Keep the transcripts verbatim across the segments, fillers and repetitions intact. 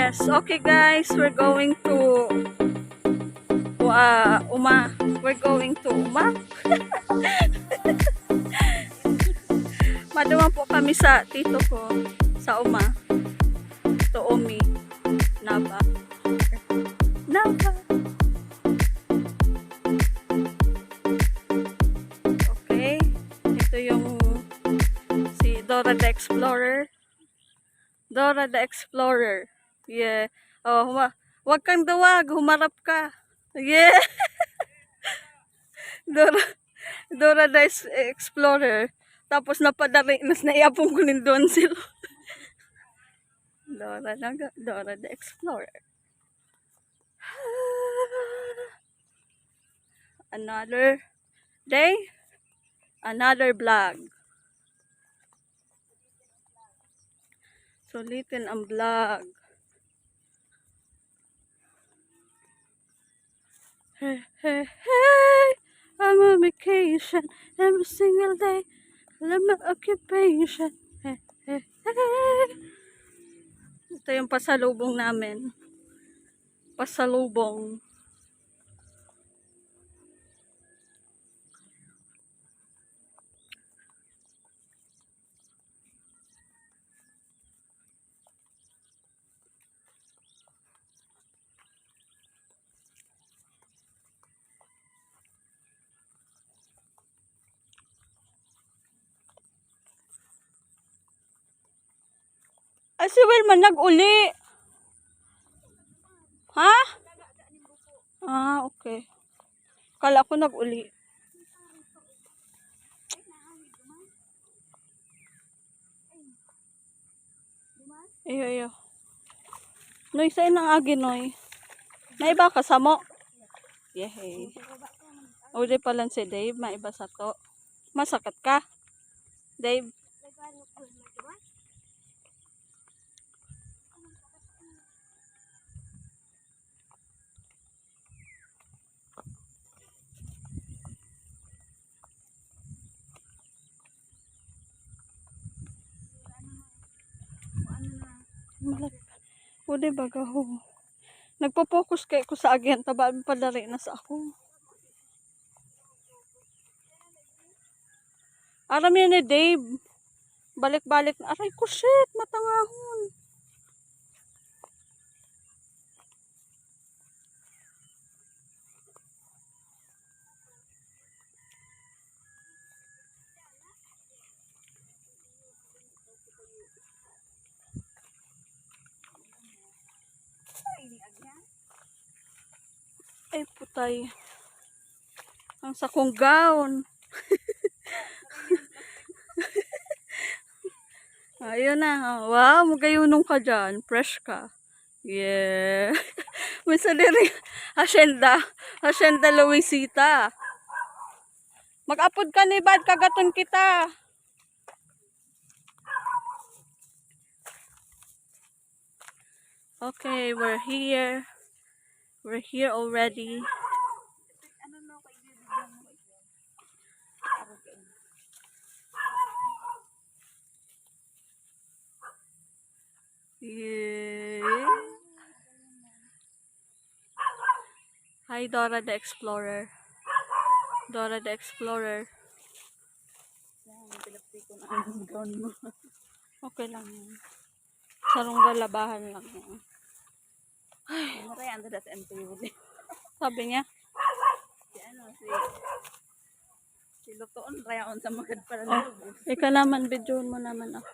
Yes, okay guys, we're going to uh, Uma. We're going to Uma. Maduman po kami sa tito ko sa Uma. To Umi. Nava. Nava. Okay. Ito yung si Dora the Explorer. Dora the Explorer. Yeah. Oh, huma- wag kang duwag, humarap ka. Yeah. Dora, Dora the Ex- Explorer. Tapos napadari, nas naiapon ko nin Don Silo. Dora na ga- Dora the Explorer. Another day, another vlog. Sulitin ang vlog. Hey, hey, hey, I'm on vacation every single day. Alam mo, occupation. Hey, hey, hey. Ito yung pasalubong namin. Pasalubong. Ay, si Wilma nag-uli. Ha? Ah, okay. Kala ko nag-uli. Iyo, iyo. Noy, saan ang agi, Noy? May iba ka samo? Yehey. Uli pa lang si Dave, may iba sa to. Masakit ka? Dave? Malat. O, di ba, gaho? Nagpo-focus kay ko sa agyang taba, padari na sa ako. Aram yan ni Dave. Balik-balik na. Aray ko, shit, matangahon. Ay, putay. Ang sakong gown. Ayun na. Wow, magayunong ka dyan. Fresh ka. Yeah. Minsan diri, Hacienda. Hacienda Luisita. Mag-apod ka ni Bad, kagaton kita. Okay, we're here. We're here already. Yeah. Hi, Dora the Explorer. Dora the Explorer. Yan, pinaptikon ang gown mo. Okay lang yan. Sarong lalabahan lang yan. Ay. Ano kaya ang dada sa M P U? Sabi niya? Si ano, si, si Lutoon, rayaon sa magad pala. Oh, ikaw naman, videohon mo naman, oh.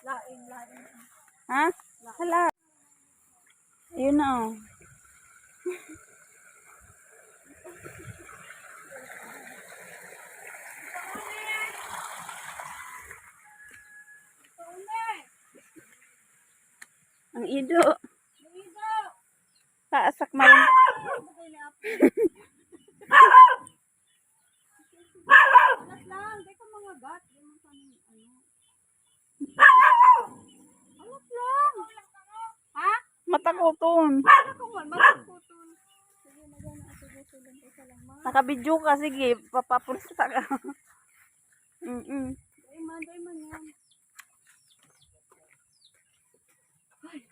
Lain, lain. Ha? Hala. Ayun na, oh. Ang ido. Taas ak man. Alas lang, di ka mangagat. Di man kami, ano. Alas lang. Ha? Matakoton. Ano kung man, matakoton. Sige, magana, sige, sige, isa lang, ma. Nakabidyo ka, sige, papapunta ka. Mm-mm. Dai man, dai man yan. Ay,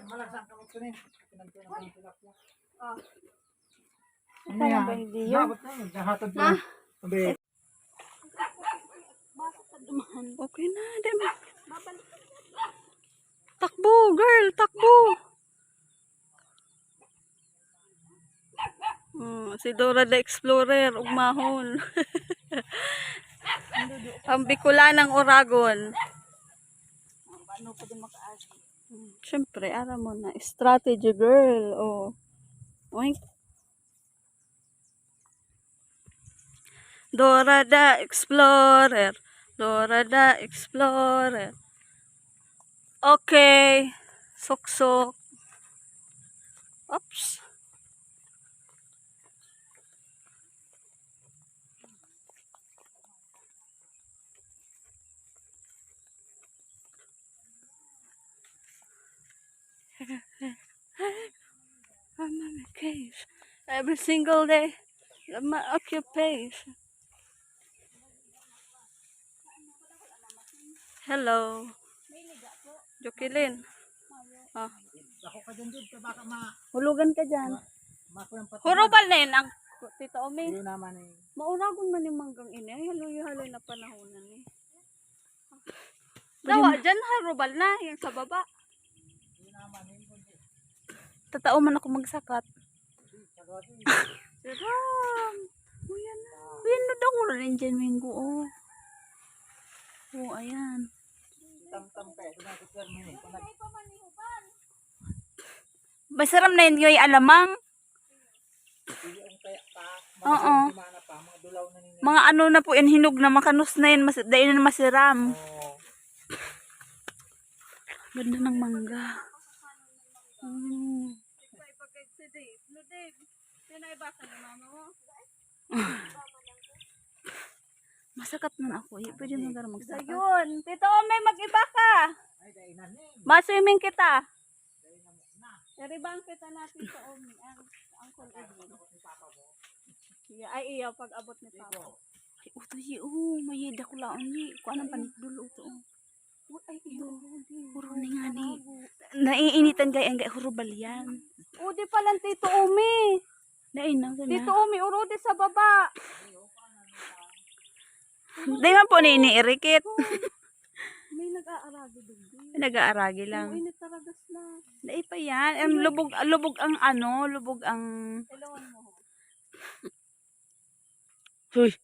Malagsan kami ito ni. Pinagtunan ko ng tilapia. Oh. Ano yan? Abot na yun. Nahatod na. Sabi, Okay na, di ba? Takbo, girl, takbo. Oh, si Dora the Explorer, ugmahon. Ang Bicolanang Oragon. Paano pa din makaagi? Siyempre, alam mo na, strategy girl. Oh. Oink. Dora the Explorer. Dora the Explorer. Okay. Suksok. Oops. I'm on a case. Every single day, my occupation. Hello. Jocelyn. Oh. Ako ka dyan, dyan, baka ma-, Hulugan ka dyan. ma-, makulang pa. Hurubal na yun ang Tito Omi. Yun naman eh. Mauragon man yung manggang ini. Ay, haloy-haloy na panahon na ni. Dawa, dyan, harubal na, yung sa baba. Tatao man ako magsakat. Siram. Uyan na. Uyan na daw, wala na yung dyan, mango, oh. Oh, ayan. Tamtam kayo, ito na, ito na, ito na. Masiram na yun, yung alamang. Oo. Mga ano na po yan, hinog na, makanos na yan, mas, dahil na masiram. Ganda ng mangga. Mm. Masakat man ako, eh. Pwede man gara magsakat. Ayun, Tito Omi, mag-iba ka. Ma-swimming kita. Naribang kita natin sa Omi, ang Uncle Edwin. Iya, ay, iya, pag-abot ni Papa. Ay, uto, yi, oh, may dakulaon, yi. Kung anong panikdol, uto, oh. Uy, ay, iyo, Uy, Rudy. Puro ni nga ni. Tarago. Naiinitan kaya ang hurubal yan. O, di pala, Tito Omi. Dai na, Tito na. Omi, uro di sa baba. Dai man po ni iniirikit. May nag-aaragi din, di. May nag-aaragi lang. Oo, init talagas na. Dai pa yan. Ang lubog, lubog ang ano, lubog ang Kailangan mo. Uy.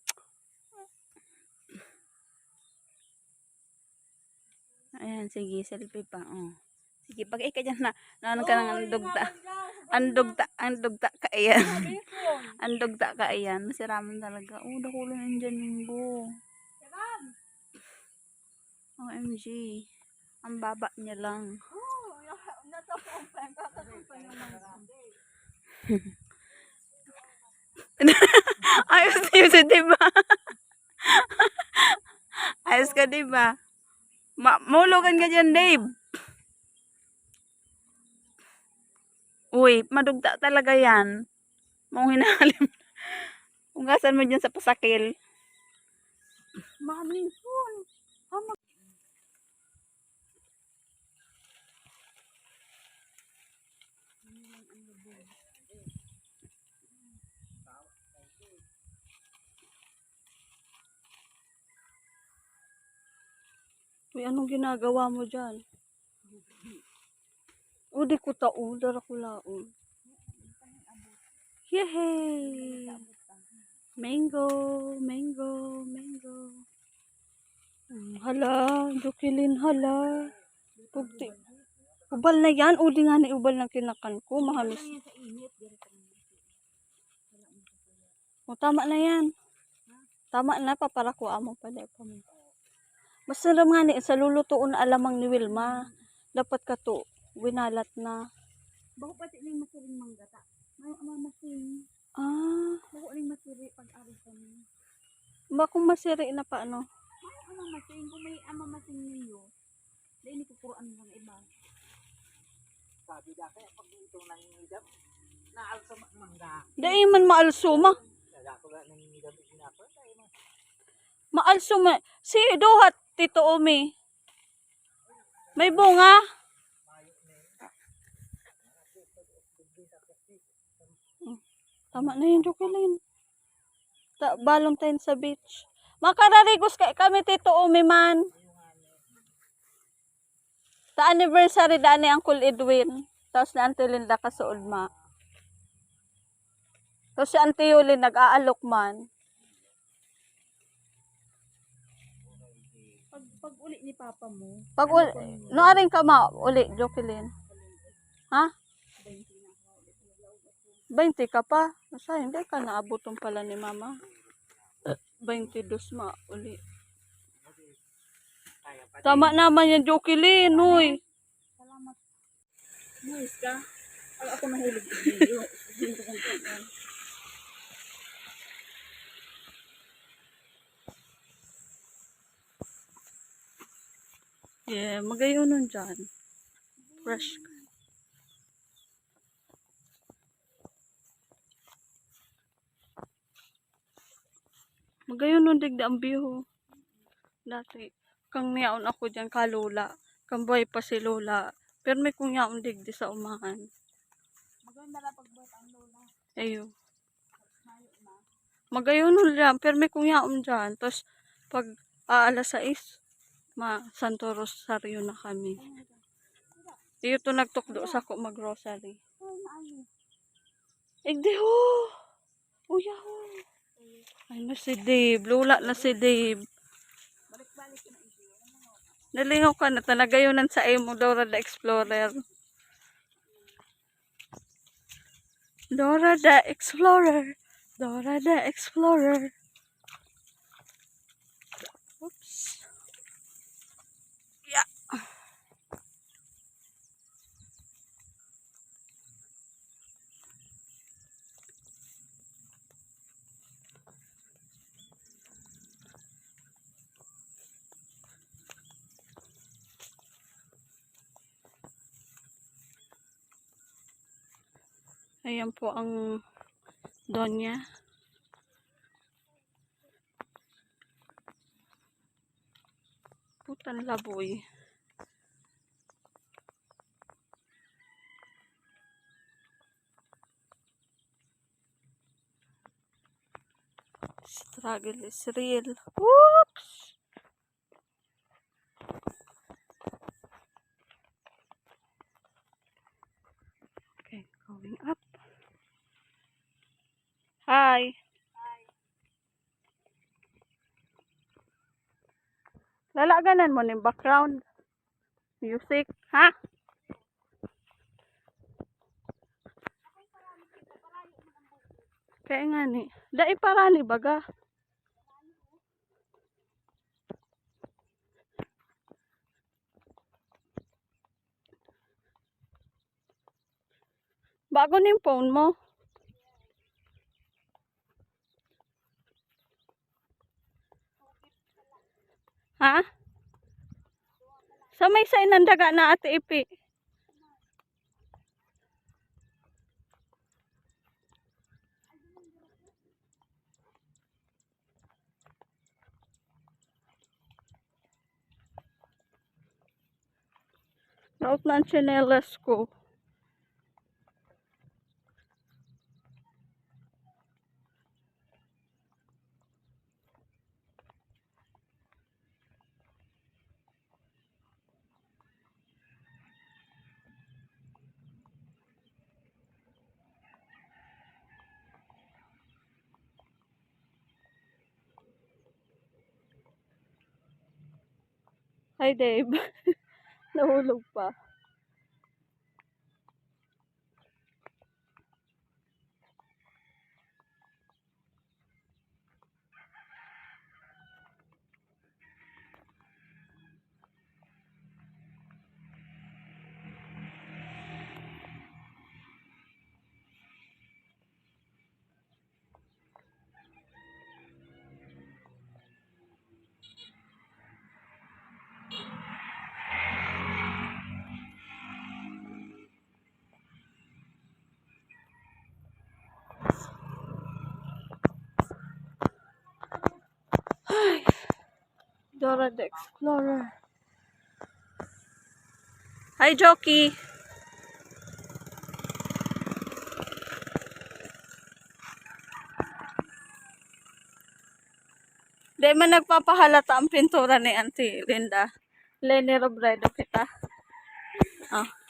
Ayan, sige, selfie pa, oh. Sige, pag ika dyan na, na ano ka nang andugta. Andugta, andugta ka, ayan. Andugta ka, ayan. Masiraman talaga. Oh, dakulo na yung dyan, minggo. O M G. Ang baba niya lang. Ayos na yun, di ba? Ayos ka, di ba? Ma-, mahulugan ka dyan, Dave. Uy, madugta talaga yan. Mong hinahalim. Hugasan mo dyan sa pasakil. Mami, yun. Uy, anong ginagawa mo dyan? O, di ko tao, dara ko laon. Yehey! Mango, mango, mango. Hmm, hala, Jocelyn, hala. Pugti. Ubal na yan. O, di nga ni ubal ng kinakan ko. Mahamis. O, tama na yan. Tama na, paparakuan mo pa, dai pa mo. Basta lang nga ni, sa lulutoon na alamang ni Wilma, dapat kato, winalat na. Baho pati na yung masiring manggata. May, may masing. Ah. Baho na yung masiri pag-ari kami. Ba kung masiri na pa, ano? Ay, ang mamasing, kung may ang mamasing ninyo, dahil nikukuroan mo ng iba. Sabi da kaya pag itong nangingidam, naalsa ma-, mangga. Dai man maalso, ma. Kaya ako na nangingidam, isinapa, dai man. Maalso, ma. Si Duhat, Tito Omi. May bunga? Mayo na yun. Tama na yun, Jocelyn. Ta Valentine sa beach. Makararigos kay kami, Tito Umi man. Ta anniversary daan ni Uncle Edwin. Tapos ni Auntie Linda kasuod ma. Tapos si Auntie Yulin nag-aalok man. Pag, pag uli ni Papa mo, Pag ano uli, pang no, aring ka ma, uli, Jocelyn. Ha? Twenty ka pa. Sa hindi ka naabutan pala ni Mama. Twenty-dos ma, uli. Tama naman yan, Jocelyn, uy. Salamat. Umayos ka. Pag ako nahulog, hindi. Hindi ko kung saan. Yeah, magayonon dyan. Fresh. Magayonon digdi ang view. Dati, kang niyaon ako dyan ka Lola. Kang buhay pa si Lola. Pero may kong yaon digdi sa umahan. Maganda na pagbuhat ang Lola. Ayo. Magayon lang, pero may kong yaon dyan. Tapos, pag aalas sais, ma Santo Rosario na kami. Iyo to nagtukdo sa ko mag-rosary. Igdi ho! Uya ho! Ay na si Dave. Lula na si Dave. Nalingaw ka na. Tanagayonan sa imo, Dora the Explorer. Dora the Explorer. Dora the Explorer. Oops. Yeah. Ayan po ang donya. Putang laboy. Struggle is real. Whoops! Okay, going up. Hi. Lalaganan mo ning background music, ha? Kaya nga ni, dai parani baga. Bago ning phone mo? Ha? Sa may side ng daga na, Ate Ipi. Laot na ang tsinelas ko. Hi, Dave. Nahulog pa. Ay. Dora the Explorer. Hi, Jockey. Di man nagpapahalata ang pintura ni Auntie Linda. Leni Robredo kita. Oh.